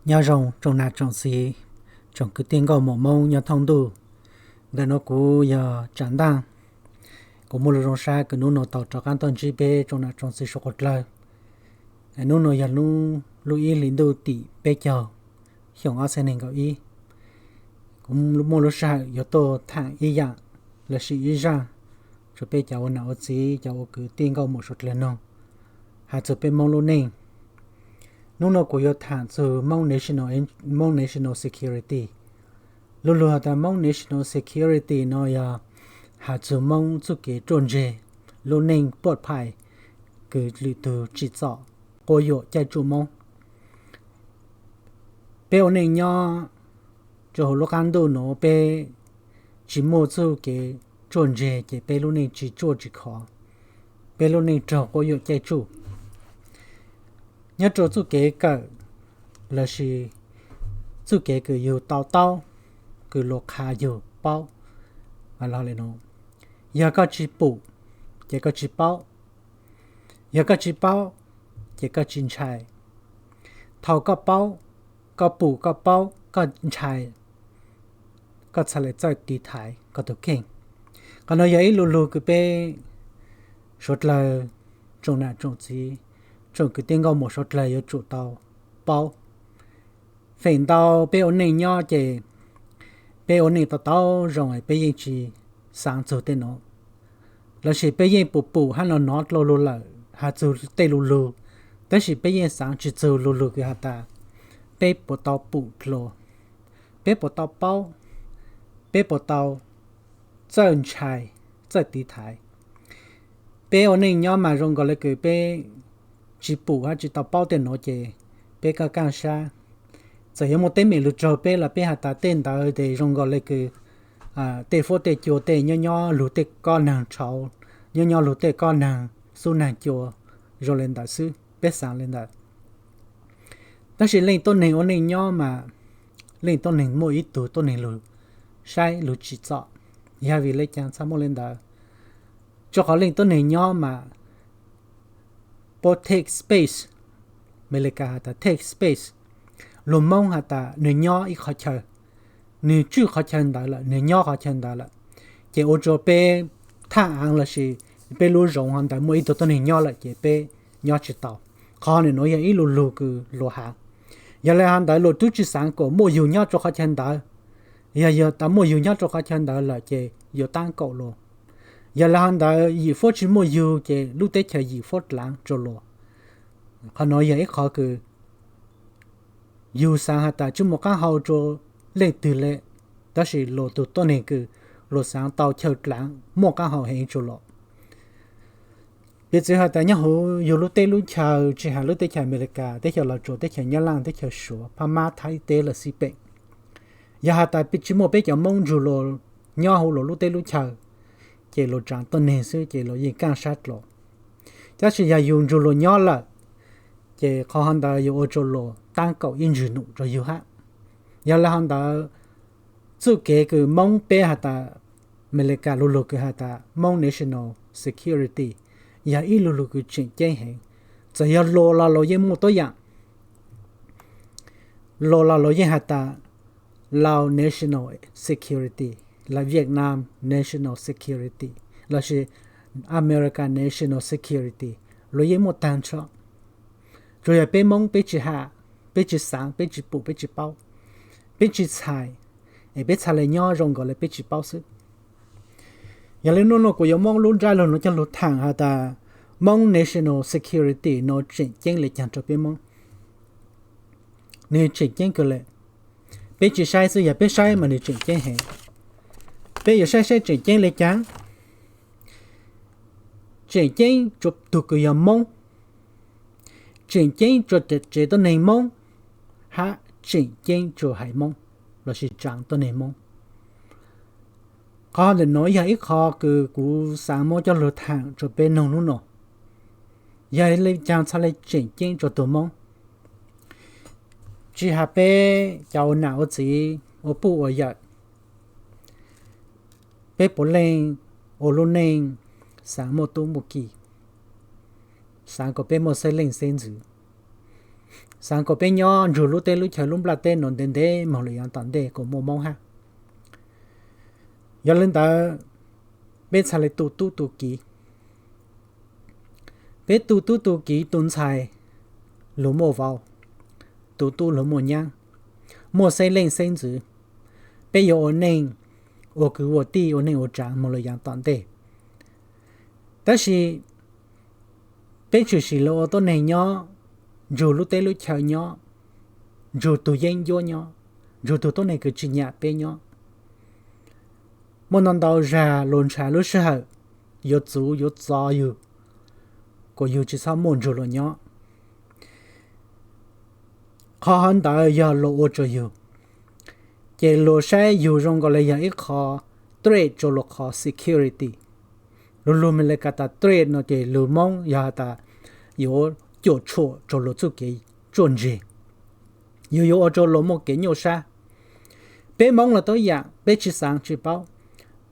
Nyob zoo tsoom nam tsoom txiv, tsoom kwv tij nkauj muam Hmoob nyob thoob ntuj. Ntawm no kuv yog Tsam Ntaj. Kuv muaj lus zoo sab kws nub nua tau rov qaab tuaj ntsib peb tsoom nam tsoom txiv suav dlawg. Nub nua yog lub ib hlis ntuj tim peb caug xyoo ob txhiab neeg nkaum ib. Kuv muaj lub sij hawm yuav tuaj thaam ib yaam lossis ib zaaj rua peb cov ua nam ua txiv, cov ua kwv tij nkauj muam suav dlawg noog, has txug peb Moob lub neej. Nub nua kuv yuav thaam txug Moob National Security. Lug lug has tas Moob National Security no yog has txug Moob txuj kev ruaj ntseg lub neej puaj phais kws lwm tug tsim txom quab yuam caij tsuj Moob. Peb ua neej nyob rua huv lub qaab ntuj nuav peb tsi muaj txuj kev ruaj ntseg ces peb lub neej tsi ruaj tsi khov, peb lub neej raug quab yuam caij tsuj. Nyob rua txuj kev kawm lossis txuj kev kws yug tau taub kws luas qha yug paub, yog koj tsi pum ces koj tsi paub, yog koj tsi paub ces koj tsi ntshai. Thaus koj paub, koj pum koj paub koj ntshai, koj txhad le txawj tiv thaiv koj tug kheej. Qhov no yog ib lu lug kws peb suav dlawg, tsoom nam tsoom txiv, tsoom kwv tij nkauj muam suav dlawg yuav tsum tau paub. Feem ntau peb ua neej nyob ces peb ua neej tau tau zoo peb yeej tsi xaav txug tej nuav, lossis peb yeej pum pum hab nov nov dlua lug lawm has txug tej lu lug, tab sis peb yeej xaav tsi txug lu lug kws has tas peb puas tau pum dlua, peb puas tau paub, peb puas tau txawj ntshai, txawj tiv thaiv. Peb ua neej nyob mas zoo nkaus le kws peb tsi pum hab tsi tau paub tej nuav ces peb kaj kaaj sab. Txawm yuav muaj teeb meem lug raug peb los peb has tas tej ntawd tes zoo nkaus le kws tej fuab tej cua tej nyob nyob lug tej kob naag tshauv, nyob nyob lug tej kob naag xub naag cua, zoo le ntawd xwb peb xaav le ntawd. Tab sis leej tuab neeg ua neej nyob mas leej tuab neeg muaj ib tug tuab neeg lug saib lug tsim txom. Yog vim le caag txhaj muaj le ntawd? Rua qhov leej tuab neeg nyob mas puab take space, Amelikas has tas take space. Lug Moob has tas nwg nyob ib qhov chaw, nwg tswj qhov chaw ntawd lawm, nwg nyob qhov chaw ntawd lawm, ces ua rua peb thaj aav lossis peb lub zoov hov ntawd muaj ib tug tuab neeg nyob lawm ces peb nyob tsi tau. Qhov nuav yog ib lu lug kws luas has. Yog le hov ntawd luas tub tsi xaav kuas muaj yug nyob rua qhov chaw ntawd. Yog yog tas muaj yug nyob rua qhov chaw ntawd lawm ces yuav taab kaum luas. Yog le hov ntawd yim fuab tsi muaj yug ces lub teb chaws yim fuab dlaav rua luas. Qhov nuav yog ib qhov kws yug xaav has tas tsi muaj qaab hau rua leej twg le, tab sis luas tug tuab neeg kws luas xaav tau chaw dlaav muaj qaab hau heev rua luas. Piv txwv has tas nyob huv yug lub teb lub chaw, tsi has lub teb chaws Amelikas, teb chaws Los Tsuas, teb chaws Nyab Laaj, teb chaws Suav, Phab Mab, Thaib teb lossis pem, yog has tas tsi muaj peb cov Moob ntsug luas nyob huv luas lub teb lub chaw, ces luas tsaav tuab neeg xwb ces luas yeej kaaj sab dlua. Tab sis yog yug ntsug luas nyob lawm, ces qhov hov ntawd yuav ua rua luas taab kaum ib ntswg num rua yug hab. Yog le hov ntawd txuj kev kws Moob peb has tas, Amelikas lu lug kws has tas Moob National Security, yog ib lu lug kws tseem ceeb heev. Txawm yog luas los luas yeej muaj tuab yaam. Luas los luas yeej has tas Lao National Security, Lao Vietnam National Security, lossis American National Security, luas yeej muaj taag nrho. Tsuas yog peb Moob peb tsi has, peb tsi xaav, peb tsi pum, peb tsi paub, peb tsi txhais, es peb txhad le nyob zoo nkaus le peb tsi paub xwb. Yog le nub nua kuv yuav muab lub ntsab lug nuav coj lug thaam has tas Moob National Security nuav tseem ceeb le caag rua peb Moob. Nwg tseem ceeb kawg le. Peb tsi saib xwb, yog peb saib mas nwg tseem ceeb heev. Peb yuav saib saib tseem ceeb le caag. Tseem ceeb rua tug kws yog Moob, tseem ceeb rua tsev tuab neeg Moob, hab tseem ceeb rua haiv Moob lossis tsaav tuab neeg Moob. Qhov ntawm nuav yog ib qho kws kuv xaav muab coj lug thaam rua peb noog nub nua, yog le caag txhad le tseem ceeb rua tug Moob. Tsi has peb cov ua nam ua txiv, ua puj ua yawm, peb puav leej ua lub neej xaav muaj tub muaj ki, xaav kuas peb muaj xeeb leej xeeb ntxwv. xaav kom peb nyob nrug lub teb lub chaw lub nplaj teb nuav ntev ntev moog lug yaav tom ntej kom muaj Moob hab. Yog le ntawd, peb txhad le tu tub tu kiv. Peb tu tub tu kiv tu ntxhais lug muaj vauv, tu tub lug muaj nyaab, muaj xeeb leej xeeb ntxwv. Peb yuav ua neej ua kwv ua tij, ua neej ua tsaav moog lug yaav tom ntej. Tab sis peb tshwm sim lug ua tuab neeg nyob nrug lub teb lub chaw nyob, nrug tug yeeb ncuab nyob, nrug tug tuab neeg kws tsi nyam peb nyob. Muaj ntau ntau zag lug nrhav lub sij hawm yuav txuv yuav txov yug, kom yug tsi txhob muaj nrug luas nyob. Qhov hov ntawd yog luas ua rua yug, ces luas saib yug zoo nkaus le yog ib qho threat rua luas qhov security. Lug lug Amelikas tas threat no ces lug Moob yog has tas yuav cuam tshuam rua luas txuj kev tsuaj ntseg, yug yuav ua rua luas muaj kev nyuaj sab. Peb Moob los tub yaam, peb tsi xaav tsi paub.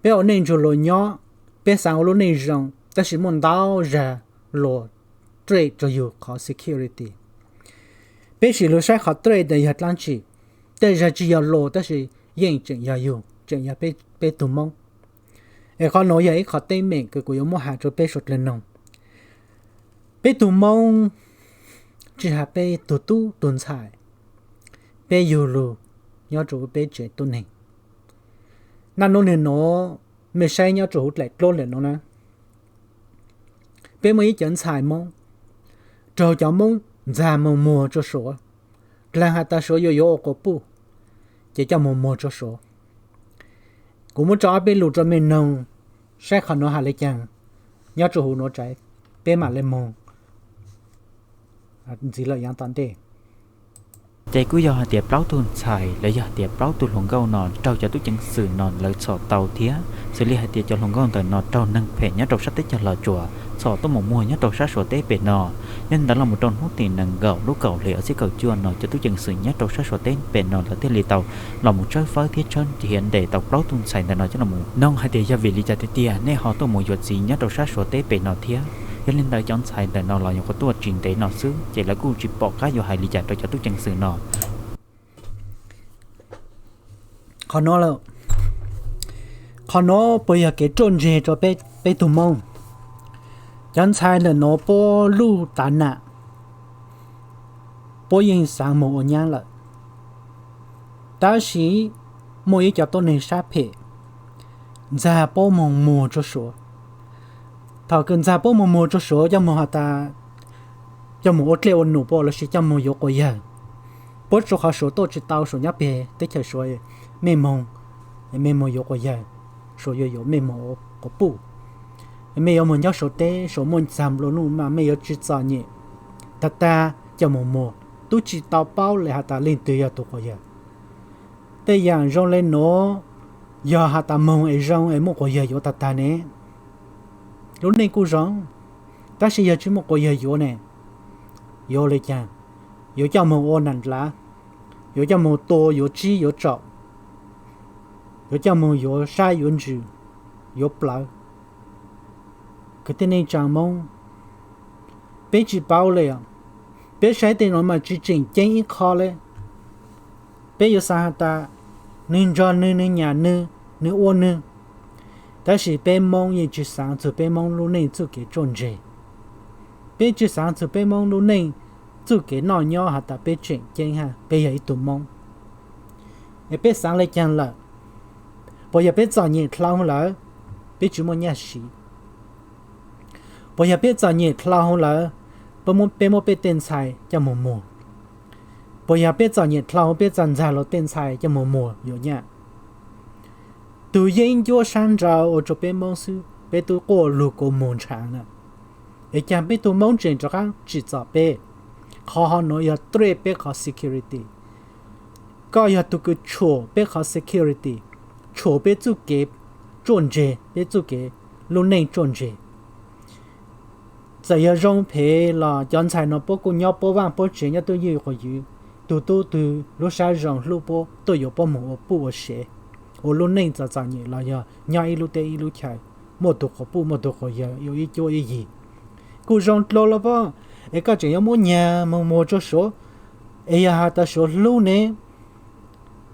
Peb ua neej nrug luas nyob, peb xaav ua lub neej zoo, tab sis muaj ntau zag luas threat rua yug qhov security. Peb sim lug saib qhov threat ntawd yog dlaab tsi. Tej zag tsi yog luas tab sis yeej tseem yog yug, tseem yog peb tug Moob. Es qhov nuav yog ib qhov teeb meem kws kuv yuav muab has rua peb suav dlawg noog. Peb tug Moob, tsi has peb tug tub tug ntxhais, peb yug lug nyob rua peb tsev tuab neeg. Naj nub nwg nuav, mej saib nyob rua huv dlaim dluab ntawm nuav na, peb muaj ib cov ntxhais Moob, raug cov Moob ntxag moog muag rua Suav, dlaag has tas Suav yuav yuav ua quas puj, ces coj moog muag rua Suav. Kuv muab tso ob peb lus rua mej noog, saib qhov nuav has le caag, nyob rua huv nuav tsaiv, peb maam le moog ntxiv lawm yaav tom ntej. Ces kuj yog hais tias plaub tug ntxhais los yog hais tias plaub tug hluas nkauj no raug cov tub ceev xwm no lawv txhom tau thiab. Xws li hais tias cov hluas nkauj ntawm no raug neeg phem nyob rau sab teb chaws Los Tsuas txhom tuaj mus muag nyob rau sab Suav teb pem no. Yog li ntawd los mus rau hnub tim nees nkaum lub kaum hli ob txhiab kaum cuaj no cov tub ceev xwm nyob rau sab Suav teb pem no lawv thiaj li tau los mus tshawb fawb thiab tshawb nrhiav ntes tau plaub tug ntxhais ntawm no coj los mus noog hais tias yog vim li cas tiag tiag nej ho tuaj mus yuav txiv nyob rau sab Suav teb pem no thiab. Yog li ntawd cov ntxhais ntawm no los nyuam qhuav tuaj tsis ntev no xwb ces lawv kuj tsis pom qab yuav hais li cas rau cov tub ceev xwm no. Qhov nuav, qhov nuav puas yog kev ruaj ntseg rua peb tug Moob? Cov ntxhais ntawm nuav puab luj tav nam, puab yeej xaav moog ua nyaab lawm, tab sis muaj ib co tuab neeg sab phem ntxag puab moog muag rua Suav. Thaum kws ntxag puab moog muag rua Suav coj moog has tas coj moog ua dlej ua num puab lossis coj moog yuav quas yawg, puab tsuas qhov Suav tuaj tsis tau, Suav nyob peg teb chaws Suav, mej moog, mej moog yuav quas yawg, Suav yuav yuav mej moog ua quas puj. Mej yuav moog nyob Suav teb, Suav muaj txag nplua nuj mas mej yuav tsi txom nyem. Tag tag coj moog muag, tub tsi tau paub le has tas leej twg yog tug quas yawg. Tej yaam zoo le nuav, yog has tas moog es zoo es muaj quas yawg yuav tag tag ne, lub neej kuj zoo. Tab sis yog tsi muaj quas yawg yuav ne, yuav le caag? Yuav coj moog ua nam ndlav, yuav coj moog tua yuav tsib yuav tsaum, yuav coj moog yuav sab yuav ntsws, yuav plawv. Kwv tij neej tsaa Moob, peb tsi paub le os. Peb saib tej nuav mas tsi tseem ceeb ib qho le. Peb yuav xaav has tas nwg nrog nwg, nwg nyam nwg, nwg ua nwg. Tab sis peb Moob yeej tsi xaav txug peb Moob lub neej txuj kev ruaj ntseg. Peb tsi xaav txug peb Moob lub neej txuj kev noj nyob has tas peb tseem ceeb hab peb yog ib tug Moob. Es peb xaav le caag lawm? Puas yog peb txom nyem dlhau lawm, peb tsi muaj nyaj siv? Puas yog peb txom nyem dlhau lawm, peb muab peb tej ntxhais coj moog muag? Puas yog peb txom nyem dlhau peb txhad ntxag luas tej ntxhais coj moog muag yuav nyaj? Tug yeeb ncuab sab nraud ua rua peb Moob xwb, peb tub quaj lug kua muag nrhav na. Es caag peb tug Moob tseem rov qaab tsim txom peb? Qhov hov nuav yog threat peb qhov security. Koj yog tug kws tshuam peb qhov security, tshuam peb txuj kev ruaj ntseg, peb txuj kev lub neej ruaj ntseg. Txawm yog zoo phem los cov ntxhais no puab kuj nyob puab vaaj puab tsev nyob twj ywm quas ywv, tug tub tug lub sab zoo hlub puab tuaj yuav puab moog ua puj ua sev, ua lub neej txom txom nyem los yog nyob ib lub teb ib lub chaw, muaj tug quas puj muaj tug quas yawg ua ib cuab ib yig. Kuj zoo dlua los puab, es koj tseem yuav muab nyag moog muag rua Suav, Es yog has tas suav hlub ne,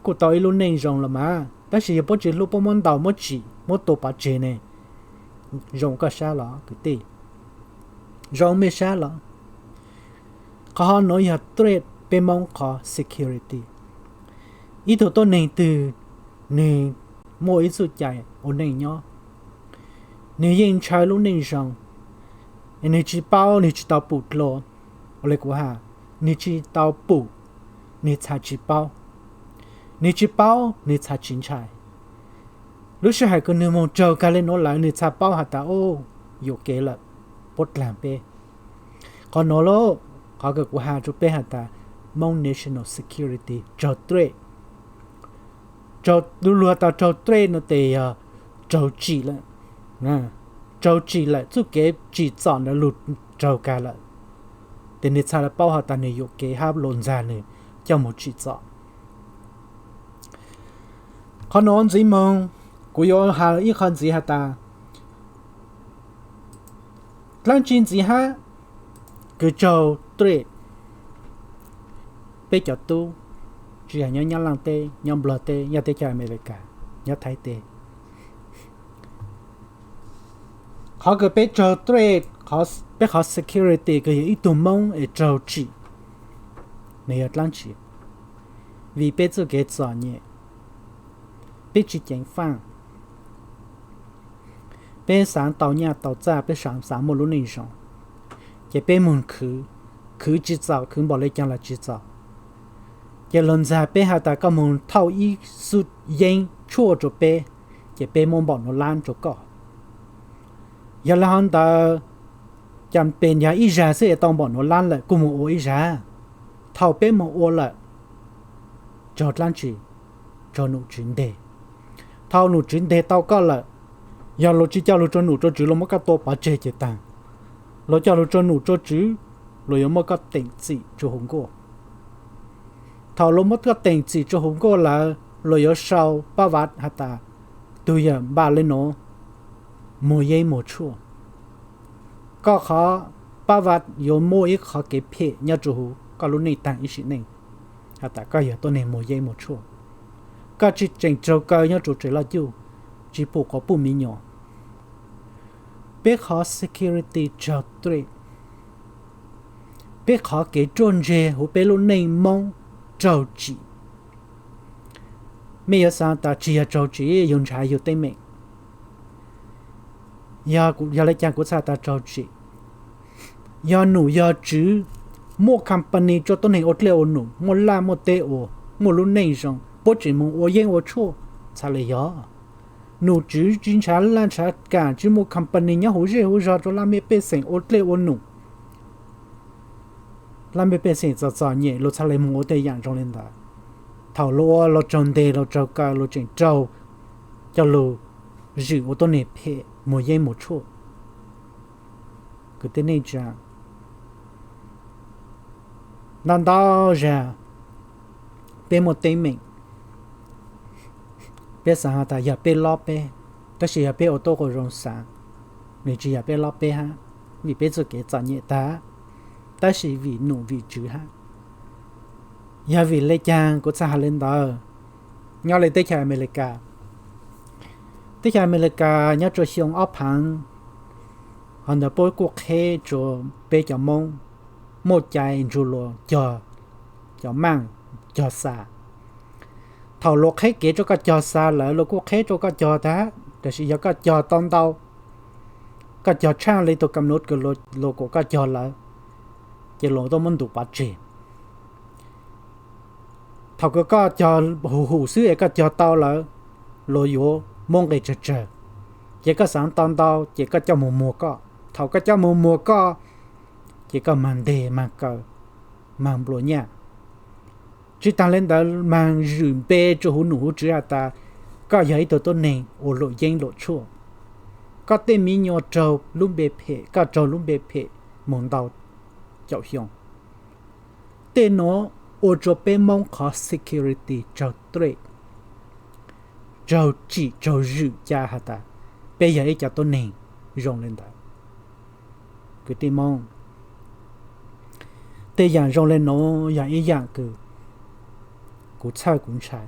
kuj tau ib lub neej zoo los mas, tab sis yog puab tsis hlub puab muab ntaus muab tsim muab tua pov tseg ne, zoo koj sab los kwv tij? Zoo mej sab los? Qhov hov nuav yog threat peb Moob qhov security. Ib tug tuab neeg twg nwg muaj ib txuj cai ua neej nyob, nwg yeej ntshaw lub neej zoo, nwg tsis paub, nwg tsis tau pum dlua. Ua le kuv has, nwg tsis tau pum, nwg txha tsis paub, nwg tsis paub nwg txha tsis ntshai. Lub sij hawm kws nwg moog raug kag le nuav lawm nwg txha paub has tas, u, yuam kev lawm, puab dlaag peb. Qhov nuav lauj, qhov kws kuv has rua peb has tas Moob national security raug threat. Raug, lu lug has tas raug threat no tes yog raug tsim lawm. Raug tsim lawm, txuj kev tsim txom ntawd lug raug kag lawm, tes nwg txha paub has tas nwg yuam kev hab luas ntxag nwg coj moog tsim txom. Qhov nuav ntxiv moog, kuv yuav has ib qho ntxiv has tas, dlaab tsi ntxiv hab kws raug threat peb cov tub, tsis has nyob Nyab Laaj teb, nyob Nplog teb, nyob teb chaws Amelikas, nyob Thaib teb. Qhov kws peb raug threat, peb qhov security kws yog ib tug Moob es raug tsim, nwg yog dlaab tsi? Vim peb txuj kev txom nyem, peb tsis ceev faaj, peb xaav tau nyaj tau txaj, peb xaav muaj lub neej zoo, ces peb moog khwv, khwv tsis txaus, khwv npaum le caag los tsis txaus. Ces luas ntxag peb has tas koj moog thauj ib xub yeeb tshuaj rua peb, ces peb muab npaum nuav lab rua koj. Yog le hov ntawd, cas pes yog ib zag xwb es tau npaum nuav lab lawm kuj moog ua ib zag. Thaum peb moog ua lawm, raug dlaab tsi? Raug nom tswv nteg. Thaum nom tswv nteg tau koj lawm, yog luas tsis coj lug rua nom rua tswv, luas muab koj tua pov tseg ces taag. Luas coj lug rua nom rua tswv, luas yuav muab koj teem txim rua huv nkuaj. Thaum luas muab koj teem txim rua huv nkuaj lawm, luas yuav sau pab vav has tas tug yawg npaj le nuav muag yeeb muag tshuaj. Koj qhov pab vav yuav muaj ib qhov kev phem nyob rua huv koj lub neej taag ib sim neej, has tas koj yog tuab neeg muag yeeb muag tshuaj. Koj tsis tseem raug kaw nyob rua tsev loj cuj, tsis pum quas puj mi nyuam. Peb qhov security raug threat, peb qhov kev ruaj ntseg huv peb lub neej Moob raug tsim. Mej yuav xaav tas tsis yog raug tsim, yug ntshav yug teeb meem. Yog le caag kuv txhaj tas raug tsim? Yog nom yog tswv muaj company rua tuab neeg ua dlej ua num, muaj laj muaj teb ua, muaj lub neej zoo, puab tseem moog ua yeeb ua tshuaj, txhaj le yog. Nom tswv tsis ntshav laj ntshav kaam, tsis muaj company nyob huv zej huv zog rua laj mej pej xeem ua dlej ua num. Laj mej pej xeem txom txom nyem luas txhaj le moog ua tej yaam zoo le ntawd. Thaum luas ua luas raug nteg luas raug kaw luas tseem raug coj lug zwm ua tuab neeg phem muag yeeb muag tshuaj. Kwv tij neej tsaa, ntau ntau zag peb muaj teeb meem, peb xaav has tas yog peb lob peb, tab sis yog peb ua tub ua zoo xaav, nws tsis yog peb lob peb hab, vim peb txuj kev txom nyem tag, tab sis vim nom vim tswv hab. Yog vim le caag kuv txhaj has le ntawd? Nyob le teb chaws Amelikas, teb chaws Amelikas nyob rua xyoo ob phaav, hov ntawd puab kuj qheb rua peb cov Moob muaj cai ntsug luas cog cov maaj, cog xa. Thaum luas qheb kev rua koj cog xa lawm luas kuj qheb rua koj cog tag, tab sis yog koj cog tau ntau, koj cog tshaaj le tug kam nub kws luas kuas koj cog lawm, ces luas tuaj muab ntuas pov tseg. Thaum kws koj cog hum hum xwb es koj cog tau lawm, luas yuav muab nqe tsawg tsawg, ces koj xaav tau ntau ces koj coj moog muag koj. Thaum koj coj moog muag koj, ces koj maag nteg maag kaw, maag nplua nyaj. Tsis taag le ntawd, maag zwm npe rua huv nom huv tswv has tas koj yog ib tug tuab neeg ua luam yeeb luam tshuaj. Koj tej mi nyuam raug lub npe phem, koj raug lub npe phem moog ntau caum xyoo. Tej nuav ua rua peb Moob qhov security raug threat, raug tsim raug zwm ca has tas peb yog ib cov tuab neeg zoo le ntawd. Kwv tij Moob, Tej yam zoo le nuav yog ib yaam kws kuv txhawj kuv ntshai.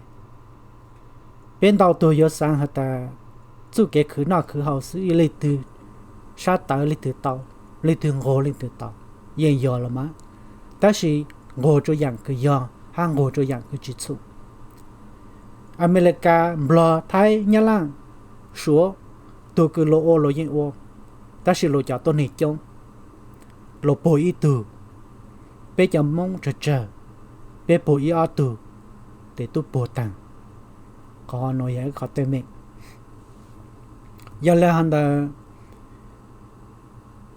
Peb ntau tug yuav xaav has tas txuj kev khwv noj khwv haus xwb, leej twg sab tawv leej twg tau, leej twg nquag leej twg tau, yeej yog los mas. Tab sis nquag rua yaam kws yog hab nquag rua yaam kws tsi txhum. Amelikas, Nplog, Thaib, Nyab Laj, Suav, tug kws luas ua luas yeej ua, tab sis luas cov tuab neeg coob, luas puag ib tug, peb cov Moob tsawg tsawg, peb puag ib ob tug, tes tub puag taag. Qhov nuav yog ib qhov teeb meem. Yog le hov ntawd,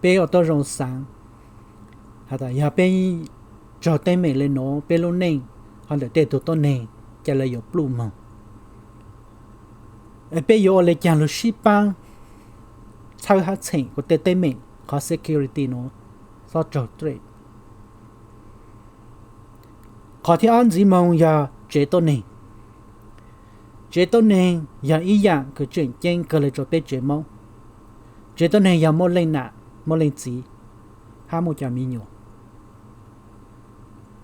peb ua tau zoo xaav has tas yog peb raug teeb meem le nuav, peb lub neej hov ntawm tej tug tuab neeg ca le yuav pluj moog. Es peb yuav ua le caag lug sib paab txhawb hab txheem kuas tej teeb meem qhov security nuav xob raug threat. Qhov thib ob ntxiv moog yog tsev tuab neeg. Tsev tuab neeg yog ib yaam kws tseem ceeb kawg le rua peb tsev Moob. Tsev tuab neeg yog muaj leej nam, muaj leej txiv, hab muaj cov me nyuam.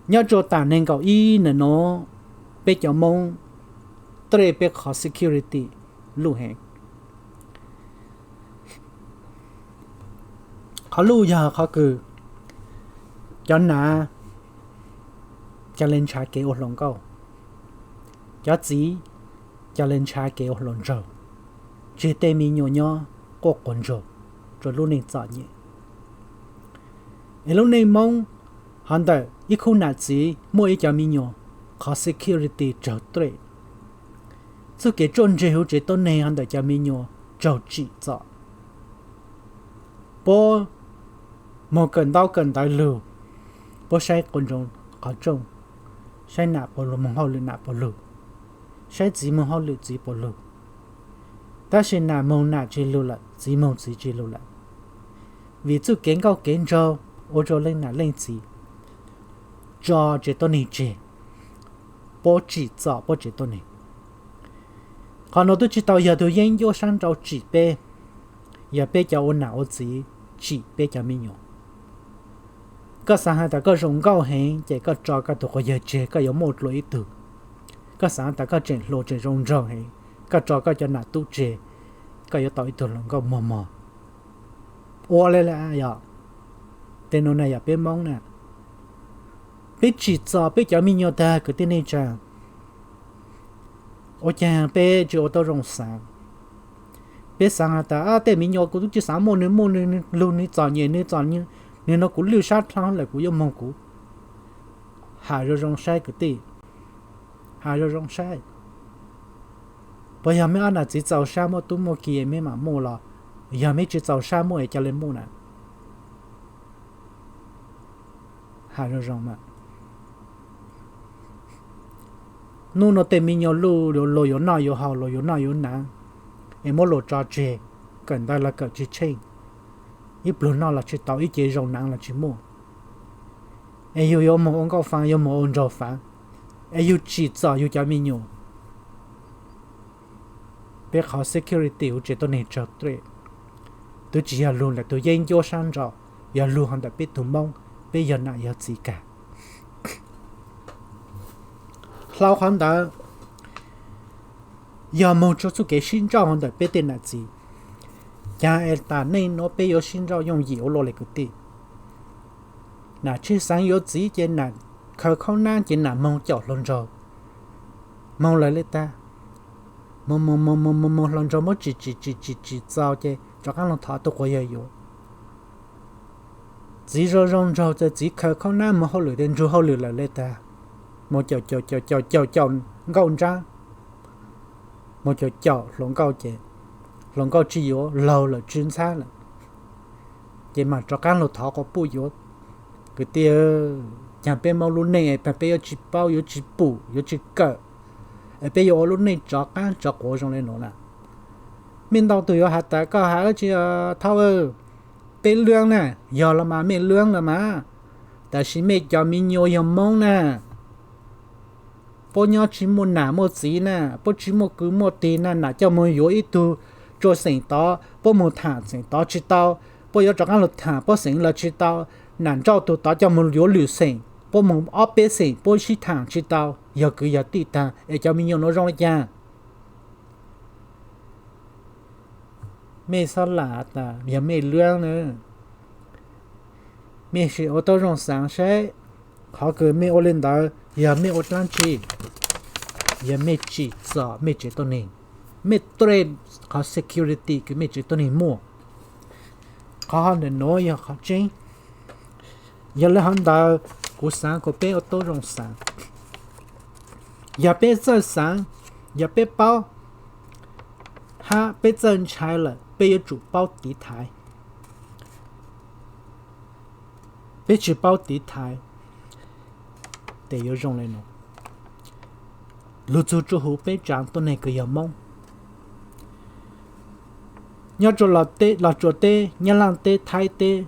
Nyob rua taam neeg nkaum ib ntawm nuav, peb cov Moob threat peb qhov security luj heev. Qhov luj yog qhov kws cov nam ca le nrhav kev ua hluas nkauj, cov txiv ca le nrhav kev ua hluas nraug, tseg tej me nyuam nyob quaj quas ntsuag rua lub neej txom nyem. Es lub neej Moob hov ntawm ib khub nam txiv muaj ib cov me nyuam, qhov security raug threat. Txuj kev ruaj ntseg huv tsev tuab neeg hov ntawm cov me nyuam raug tsim txom. Puab moog kawm ntaub kawm ntawv lug, puab saib quas ntsoov qhov rooj, saib nam puas lug, moog hauj lwm nam puas lug, saib txiv moog hauj lwm txiv puas lug. Tab sis nam moog nam tsi lug lawm, txiv moog txiv tsi lug lawm. Vim txuj kev nkauj kev nraug ua rua leej nam leej txiv tso tsev tuab neeg tseg, puab tsim txom puab tsev tuab neeg. Qhov nuav tub tsi tau yog tug yeeb ncuab sab nrau tsim peb, yog peb cov ua nam ua txiv tsim peb cov me nyuam. Koj xaav has tas koj zoo nkauj heev ces koj tso koj tug quas yawg tseg koj yuav muaj dlua ib tug. Koj xaav tas koj tseem hluas tseem zoo nraug heev, koj tso koj cov nam tub tseg, koj yuav tau ib tug hluas nkauj mog mog. Ua le lawm yog, tej nuav na yog peb Moob na. Peb tsim txom peb cov me nyuam tag kwv tij neej tsaa. Ua caag peb tsi ua tau zoo xaav? Peb xaav has tas tej me nyuam kuv tub tsi xaav muaj, nwg muaj nwg lug nwg txom nyem nwg txom, nwg nuav kuv lwj sab dlhau lawm kuv yuav moog kuv. Has zoo zoo saib kwv tij, has zoo zoo saib. Puas yog meb ob nam txiv txaus sab muaj tub muaj ki meb mam muaj los yog meb tsi txaus sab muaj es ca le muaj na? Has zoo zoo mas. Nub nua tej me nyuam luj luas yuav noj yuav haus, luas yuav noj yuav naav, es muab luas tso tseg, kawm ntawv los kawm tsis tsheej, ib pluag noj los tsis tau, ib ce zoo naav los tsis muaj, es yug yuav moog ua nkauj faav, yuav moog ua nraug faav, es yug tsim txom yug cov me nyuam. Peb qhov security huv tsev tuab neeg raug threat. Tub tsi yog lug ntawm tug yeeb ncuab sab nrau, yog lug hov ntawm peb tug Moob, peb yog nam yog txiv kag. Hlau qhov ntawd yog moog rua txuj kev sib nrauj hov ntawm peb tej nam txiv. Caag es taam neej nuav peb yuav sib nrauj yooj yim ua luaj le kwv tij? Nam tshwj xeev yuav txiv ces nam khaws khaub nab ces nam moog caum hluas nraug, moog lawv le tag, moog moog moog moog moog hluas nraug muab tsim tsim tsim tsim tsim txaus ces rov qaab lug thov tug quas yawg yuav. Txiv zoo zoo nraug ces txiv khaws khaub nab moog hauj lwm tes nrug hauj lwm lawm le tag, moog caum caum caum caum caum caum nkauj nraab, moog caum caum hluas nkauj ces hluas nkauj tsi yuav, laug lawm tsw ntxhab lawm, ces mam rov qaab lug thov quas puj yuav. Kwv tij, caag peb Moob lub neej es peb yuav tsi paub, yuav tsi pum, yuav tsi kawm, es peb yuav ua lub neej rov qaab rov quav zoo le nuav na? Mej ntau tug yuav has tas koj has tsi thaub, peb luab na, yog los mas mej luab los mas, tab sis mej cov me nyuam yog Moob na. Puab nyob tsi muaj nam muaj txiv na, puab tsi muaj kwv muaj tij na, nam coj moog yuav ib tug rua xeem tod, puab moog thaam xeem tod tsi tau, puab yuav rov qaab lug thaam puab xeem los tsi tau, Nam Ntsauj tus tod coj mus yuav lwm xeem, puab moog ob peb xeem puab sib thaam tsis tau, yog kwv yog tij taag es cov me nyuam nuav zoo le caag? Mej xob lam tas yog mej luab na. Mej sim ua tau zoo xaav saib, qhov kws mej ua le ntawd yog mej ua dlaab tsi? Yog mej tsim txom mej tsev tuab neeg, mej threat qhov security kws mej tsev tuab neeg muaj. Qhov ntawm nuav yog qhov tseeb. Yog le hov ntawd, kuv xaav kom peb ua tau zoo xaav. Yog peb txawj xaav, yog peb paub, hab peb txawj ntshai lawm, peb yuav tsum paub tiv thaiv. Peb tsis paub tiv thaiv, tes yuav zoo le nuav. Lug txug rua huv peb tsaav tuab neeg kws yog Moob, nyob rua Los Tsuas teb, Nyab Laaj teb, Thaib teb,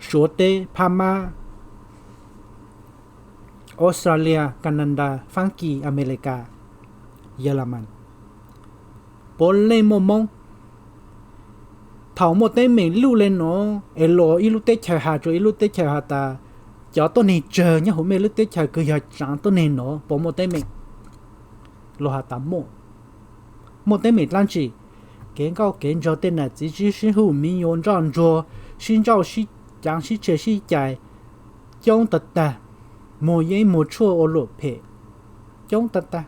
Suav teb, Phab Mab, Australia, Canada, Faab Kis, Amelikas, Yelemas, puav leej muaj Moob. Thaum muaj teeb meem luj le nuav es luas ib lub teb chaws has rua ib lub teb chaws has tas, cov tuab neeg tsawg nyob huv mej lub teb chaws kws yog tsaav tuab neeg nuav puas muaj teeb meem? Luas has tas muaj. Muaj teeb meem dlaab tsi? Kev nkauj kev nraug, tej nam txiv sib sib huj, miv nyuas nroj ntsuag, sib ntsauj sib caav, sib tshem sib cais, coob tag tag, muag yeeb muag tshuaj ua luam phem, coob tag tag.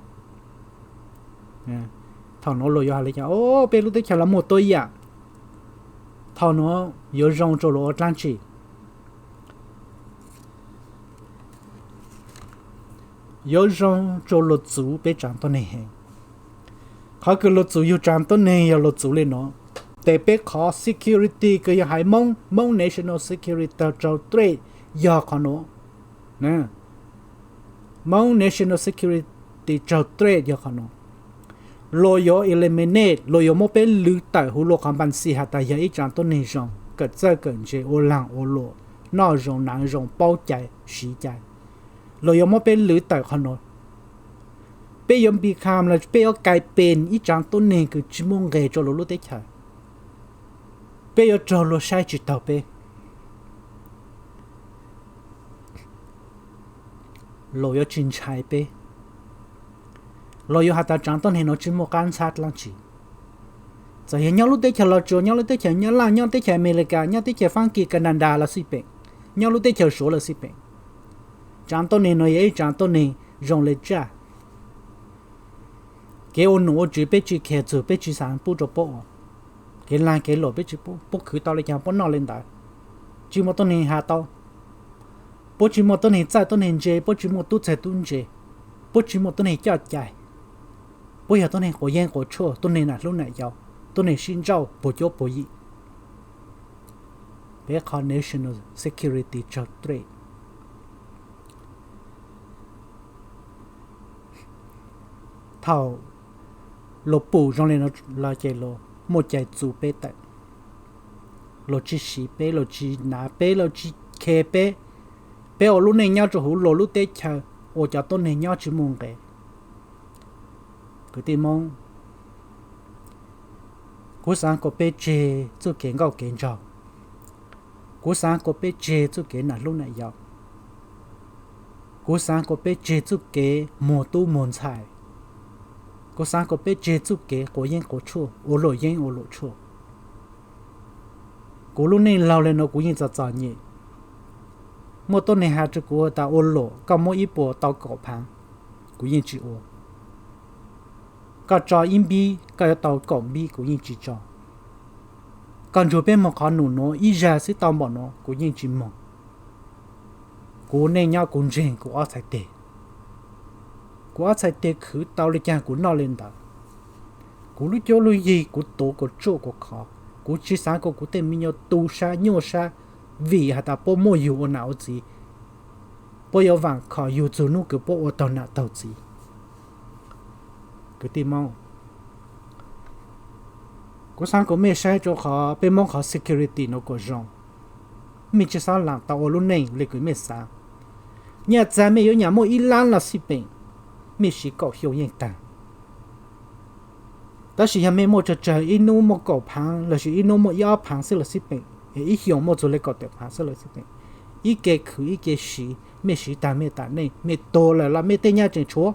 Thaum nuav luas yuav has le caag? O, peb lub teb chaws los muaj tuab yaam. Thaum nuav yuav zoo rua luas ua dlaab tsi? Yuav zoo rua luas txuv peb tsaav tuab neeg heev. Qhov kws luas txuv yug tsaav tuab neeg yog luas txuv le nuav. Tes peb qhov security kws yog haiv Moob, Moob national security tsaug threat yog qhov nuav. Moob national security tsaug threat yog qhov nuav. Luas yuav eliminate, luas yuav muab peb lwv tawm huv luas qhov npañ xis has tas yog ib tsaav tuab neeg zoo, kawm txawj kawm ntse, ua laag ua luam, noj zoo naav zoo, paub cai siv cai. Luas yuav muab peb lwv tawm qhov nuav. Peb yuav become los peb yuav kais pes ib tsaav tuab neeg kws tsis muaj nqe rua luas lub teb chaws. Peb yuav raug luas saib tsis taug peb. Luas yuav tsis ntshai peb. Luas yuav has tas tsaav tuab neeg nuav tsis muaj qab ntxhab dlaab tsi. Txawm yog nyob lub teb chaws Los Tsuas, nyob lub teb chaws Nyab Laj, nyob teb chaws Amelikas, nyob teb chaws Faab Kis, Canada los xij peem, nyob lub teb chaws Suav los xij peem, tsaav tuab neeg nuav yog ib tsaav tuab neeg zoo le tsaj. Kev ua nom ua tswv peb tsis khe txug, peb tsis xaav pub rua puab ua. Kev laag kev luam peb tsis pub, puab khwv tau le caag puab noj le ntawd. Tsis muaj tuab neeg has tau. Puab tsis muaj tuab neeg txawj tuab neeg ntse, puab tsis muaj tub txawg tub ntse, puab tsis muaj tuab neeg coj cai. Puab yog tuab neeg quav yeeb quav tshuaj, tuab neeg nam hlub nam yau, tuab neeg sib ntsauj puag cuab puag yim. Peb qhov national security tsaug threat. Thaum luas pum zoo le nuav los ces luas muaj cai txuv peb tawm. Luas tsis siv peb, luas tsis nav peb, luas tsis khe peb. Peb ua lub neej nyob rua huv luas lub teb chaws, ua cov tuab neeg nyob tsis muaj nqe. Kwv tij Moob, kuv xaav kom peb tseg txuj kev nkauj kev nraug. Kuv xaav kom peb tseg txuj kev nam hlub nam yau. Kuv xaav kom peb tseg txuj kev muag tub muag ntxhais. Kuv xaav kom peb tseg txuj kev quav yeeb quav tshuaj, ua luam yeeb ua luam tshuaj. Kuv lub neej laug le nuav kuv yeej txom txom nyem. Muaj tuab neeg has rua kuv tas ua luam koj muab ib puas tau kaum phaav, kuv yeej tsis ua. Koj tso ib npib koj yuav tau kaum npib, kuv yeej tsis tso. Koj nrug peb moog qhov num nuav ib zag xwb tau npaum nuav, kuv yeej tsis moog. Kuv neej nyob kuv ntseeg kuv ob txhais teg. Kuv ob txhais teg khwv tau le caag kuv noj le ntawd. Kuv lub cuab lub yig kuv tuav kuv tsuaj kuv khov, kuv tsis xaav kom kuv tej me nyuam tu sab nyuaj sab vim has tas puab muaj yug ua nam ua txiv. Puab yuav vaam khom yug txug nub kws puab ua taug nam taug txiv. Kwv tij Moob, kuv xaav kom mej saib rua qhov peb Moob qhov security nuav kom zoo. Mej tsis xob laam tau ua lub neej le kws mej xaav. Nyaj txag mej yuav nyam muaj ib lab los xij peem, mej siv kaum xyoo yeej taag. Tab sis yog mej muaj tsawg tsawg, ib nub muaj kaum phaav lossis ib nub muaj ib ob phaav xwb los xij peem, es ib xyoos muaj txug le kaum tawm phaav xwb los xij peem, ib ke khwv ib ke siv, mej siv tag mej tas neej, mej tuag lawm los mej tej nyaj tseem tshuav.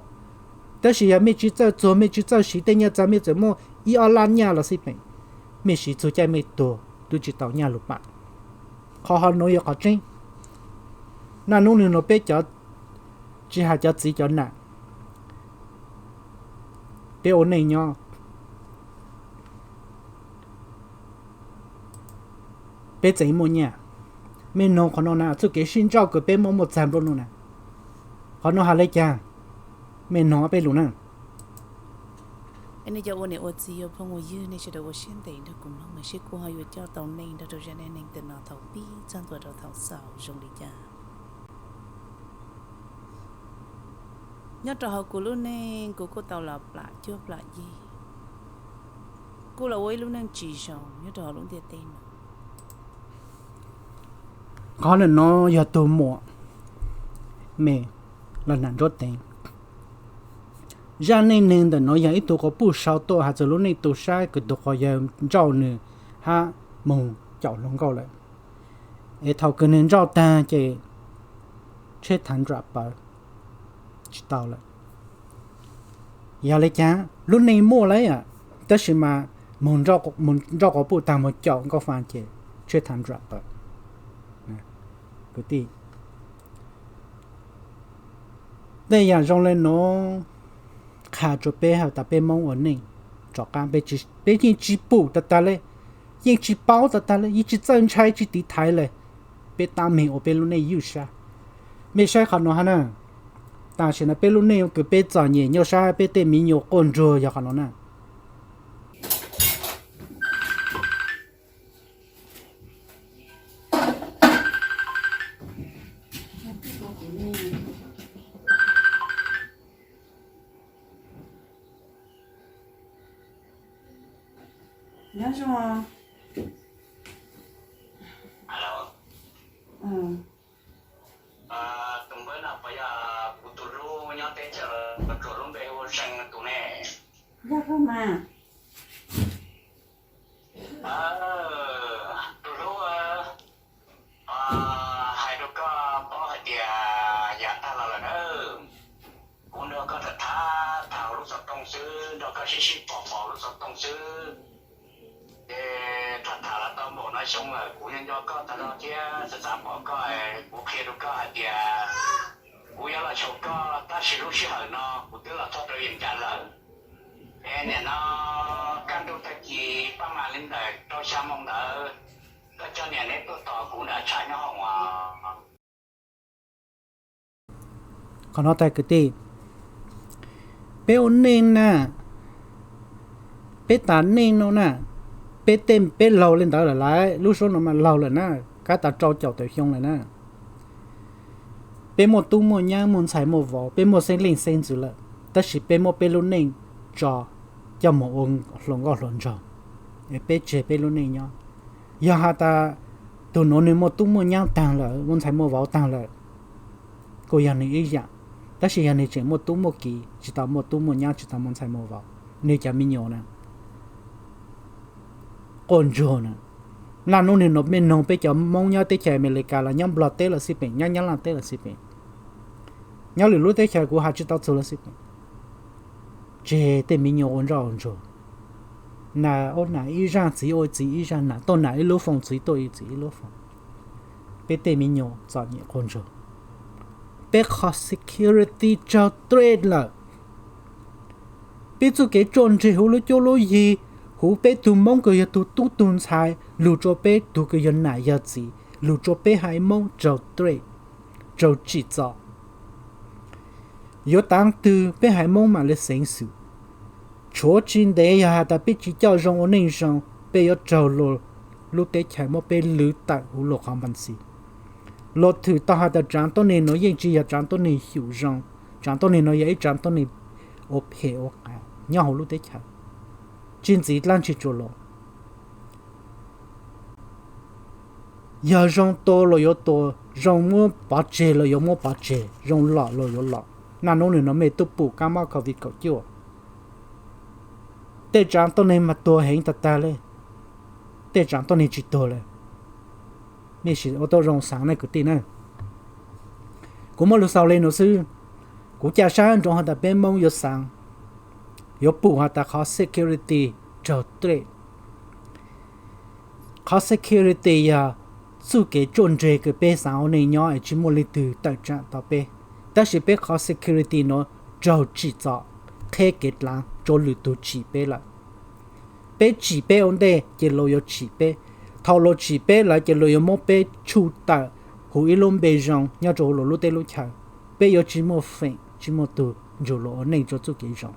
Tab sis yog mej tsis txawj txuag, mej tsis txawj siv tej nyaj txag, mej txawm muaj ib ob lab nyaj los xij peem, mej siv txug caij mej tuag twb tsis tau nyaj lug pam. Qhov hov nuav yog qhov tseeb. Naj nub nwg nuav peb cov, tsis has cov txiv cov nam, peb ua neej nyob, peb tseem muaj nyaj. Mej noog qhov no na, txuj kev sib ntsauj kws peb muaj muaj txag nplua nuj na, qhov no has le caag? Mej noog peb lug na. Nej cov ua niam ua txiv ua phooj ua ywg, nej sawv daws ua siab ntev nrog kuv mloog, mas seb kuv ho yuav coj tau nej nrog rau zaj dab neeg tam no thaum pib txog ntua rau thaum xaus zoo li cas. Nyob rau hauv kuv lub neej, kuv kuj tau los plam cuab plam yig, kuj los ua ib lub neej tsis zoo nyob rau hauv lub ntiaj teb no. Qhov ntawm no yog tug muam me los nam nruab teev. Zaj neej neeg ntawm no yog ib tug quas puj sau tuaj has txug lub neej tu sab kws tug quas yawg ntsauj nwg hab moog caum hluas nkauj lawm. Es thaum kws nwg ntsauj taag ces tsheb thav nruam pawv tsis tau lawm. Yog le caag lub neej muaj lawm, tab sis mas moog nrauj quas puj taag moog caum nkauj faa ces tsheb thav nruam pawv. Kwv tij, tej yaam zoo le nuav qha rua peb has tas peb Moob ua neej rov qaab, peb yeej tsis pum tag tag le, yeej tsis paub tag tag le, yeej tsis txawj ntshai tsis tiv thaiv le. Peb tab meeg ua peb lub neej ywj sab. Mej saib qhov nuav hab na, tam sim no peb lub neej kws peb txom nyem nyuaj sab, peb tej miv nyuas quaj ntsuag yog qhov nuav na. Nyob zoo. Tus npawb no puas yog kuv tus hlub nyob teb chaws Los Tsuas lub npe hu ua See tus ne? Yog kawg mas. Tus hlub, hais rau koj paub hais tias yav tag los lawm na, kuv nrog koj tham tham thaum lub xov tooj xwb, nrog koj sib sib pom pom lub xov tooj xwb. Ces tham tham los tau npaum no xyoo lawm, kuv nco nco koj tag zog thiab xav xav pom koj, kuv qhia rau koj hais tias kuv yuav los xyaum koj, tab sis lub sij hawm no kuv twb los txog rau yees cas lawm. Es nim no kaj ntug tag kis paj mas li ntawm rau xya moo ntawd, koj coj niam neb tuaj tos kuv nram tshav nyob hoom os. Qhov no tag kwv tij, peb ua neej na, peb tas neej no na, peb tej peb laug li ntawd lawm lauj, lub suab no mas laug lawm na, kab tas rau caum tawm xyoo lawm na. Peb muaj tub muaj nyab muaj ntxhais muaj vauv, peb muaj xeeb leej xeeb ntxwv lawm, tab sis peb muab peb lub neej tso coj mus ua hluas nkauj hluas nraug, es peb tseg peb lub neej nyob. Yog has tas tus nuav nwg muaj tub muaj nyab taag lawm, muaj ntxhais muaj vauv taag lawm, kuj yog nwg ib yaam. Tab sis yog nwg tseem muaj tub muaj ki, tsis tau muaj tub muaj nyab, tsis tau muaj ntxhais muaj vauv, nwg cov me nyuam na, quaj ntsuag na. Naj nub nwg nuav mej noog peb cov Moob nyob teb chaws Amelikas los nyob Nplog teb los xij peem, nyob Nyab Laj teb los xij peem, nyob lwm lub teb chaws kuv has tsis tau txug los xij peem, tseg tej me nyuam ua ntsoj ua ntsuag. Nam ua nam ib zaj, txiv ua txiv ib zaj, nam tuaj nam ib lub foos, txiv tuaj ib txiv ib lub foos. Peb tej me nyuam txom nyem quaj ntsuag. Peb qhov security raug threat lawm. Peb txuj kev tsuaj ntseg huv lub cuab lub yig, huv peb tug Moob kws yog tug tub tug ntxhais, lug rua peb tug kws yog nam yog txiv, lug rua peb haiv Moob raug threat, raug tsim txom. Yuav taav twg peb haiv Moob mam li xeev xwm? Tshuav tsis ntev yog has tas peb tsis coj zoo ua neej zoo, peb yuav raug luag lub teb chaws muab peb lwv tawm huv luag qhov npab xis. Luag thwm tau has tas tsaav tuab neeg nuav yeej tsis yog tsaav tuab neeg xyum zoo, tsaav tuab neeg nuav yog ib tsaav tuab neeg ua phem ua qias nyob huv lub teb chaws, tsis ntxiv dlaab tsi tsuas luag. Yog zoo tua luag yuav tua, zoo muab pov tseg luag yuav muab pov tseg, zoo lom luag yuav lom. Naj nub nwg nuav mej tub pum kab mob covid kaum cuaj, tej tsaav tuab neeg mas tuag heev tag tag le, tej tsaav tuab neeg tsis tuag le. Mej sim ua tau zoo xaav na kwv tij na. Kuv muaj lus xaus li no xwb. Kuv ca sab nroo has tas peb Hmoob yuav xaav, yuav pum has tas qhov security raug threat. Qhov security yog txuj kev ruaj ntseg kws peb xaav ua neej nyob es tsi muaj leej twg tawm tsaam tau peb. Tab sis peb qhov security nuav raug tsim txom, qheb kev dlaav rua lwm tug tsim peb lawm. Peb tsim peb ua ntej ces luas yuav tsim peb. Thaum luas tsim peb lawm ces luas yuav muab peb tshuj tawm huv ib lub npe zoo nyob rua huv luas lub teb lub chaw. Peb yuav tsi muaj feem tsi muaj tug nrug luas ua neej rua txuj kev zoo.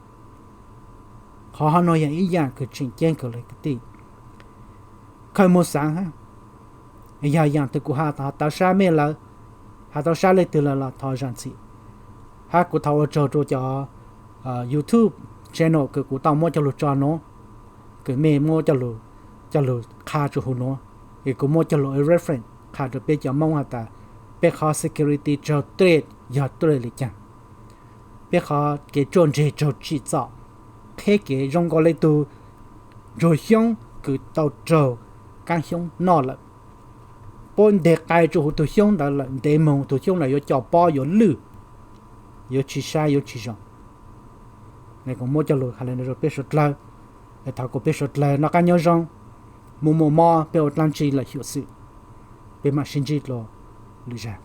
Qhov hov nuav yog ib yaam kws tseem ceeb kawg le kwv tij. Khaws moog xaav hab. Yog yaam twg kuv has tau sab mej lawm, has tau sab leej twg lawm los thov zaam txim. Hab kuv thov ua tsaug rua cov YouTube channel kws kuv tau muab coj lug tso nuav, kws mej muab coj lug qha rua huv nuav, es kuv muab coj lug reference qha rua peb cov Moob has tas peb qhov security raug threat yog threat le caag. Peb qhov kev ruaj ntseg raug tsim txom, qheb kev zoo nkaus le tug ntsuag xyoob kws tau raug kaab xyoob noj lawm. Puab nteg qai rua huv tug xyoob ntawd lawm, ntev moog tug xyoob ntawd yuav co pob yuav lwj, yuav tsi saib yuav tsi zoo. Kuv muab coj lug has le nuav rua peb suav dlawg. Thov kom peb suav dlawg noj qaab nyob zoo, muaj muaj mob peb ua dlaab tsi los xyuam xim. Peb maam sib ntsib dlua lwm zag.